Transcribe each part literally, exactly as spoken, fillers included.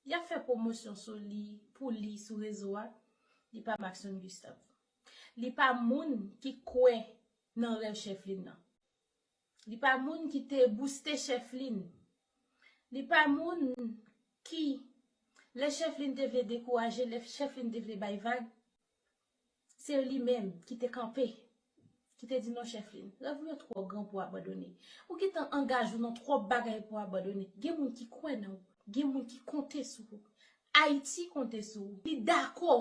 Y ap fè pwomosyon sou li, pou li sou rezo a, li pa Maxon Gustave. Li pa moun ki kwè nan rèv Chèflin nan. Li pa moun ki te bouste Chèflin. Li pa moun ki, lè Chèflin te vle dekouraje, lè Chèflin te vle bay vag, se li menm ki te kanpe, ki te di non Chèflin, rèv ou yo twò gran pou abandone. Ou gentan angaje w nan twòp bagay pou abandone. Gen moun ki kwè nan ou, gen moun ki konte sou ou. Ayiti konte sou ou. Li dakò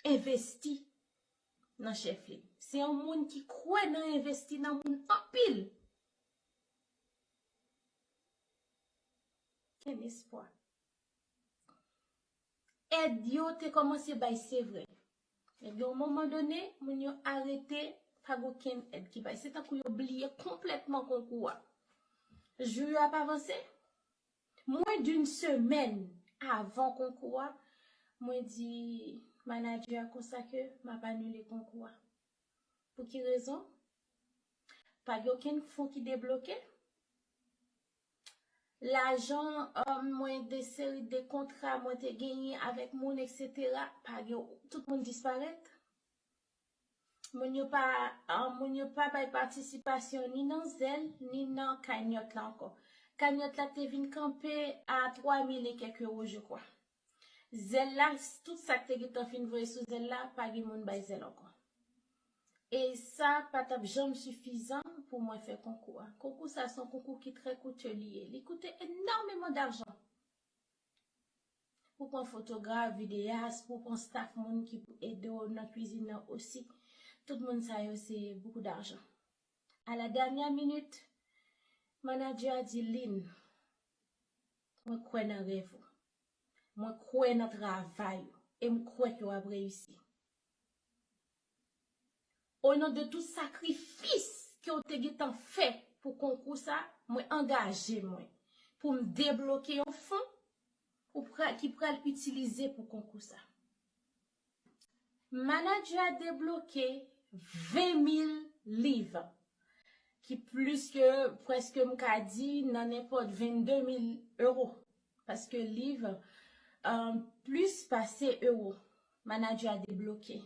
envesti nan Chèflin. Se yon moun ki kwè nan envesti nan moun anpil. Gen espwa. Èd yo te kòmanse bay, se vre. Men gen yon moman done, moun yo arete, pa gen okenn èd ki bay. Se tankou yo bliye konplètman konkou a. Jou yo ap avanse. Mwen d'une semaine avan konkou a, mwen di manadjè a konsa ke m ap anile konkou a. Pou ki rezon? Pa gen okenn fon ki debloke. Lajan, um, mwen, de seri de kontra mwen te genyen avèk moun, et cetera, pa gen, tout moun disparèt. Moun yo pa, ah, moun yo pa bay patisipasyon ni nan Zelle, ni nan Cagnotte la ankò. Cagnotte la te vin kanpe a twa mil e kèk ewo, je crois. Zelle la, tout sa k te gentan fin voye sou Zelle la, pa gen moun bay Zelle ankò. E sa pa t ap janm sifizan pou mwen fè konkou a. Konkou sa se yon konkou ki trè koute li ye. Li koute enòmeman dajan. Pou pran fotograf, videyas, pou pran staff moun ki pou ede w nan kwizin nan osi. Tout moun sa yo se beaucoup d'argent. À la dernière minute, manadjè a di, Lynn, mwen kwè nan rèv ou. Mwen kwè nan travay ou. E m kwè ke w ap reyisi. O non de tout sakrifis ke w te gentan fè pou konkou sa, mwen angaje mwen pou m debloke yon fon ou pra-, ki pral itilize pou konkou sa. Manadjè a debloke ven mil liv, ki plis ke, prèske m ka di, nan nenpòt vennde mil ewo. Paske liv, um, plis pase ewo, manadjè a debloke.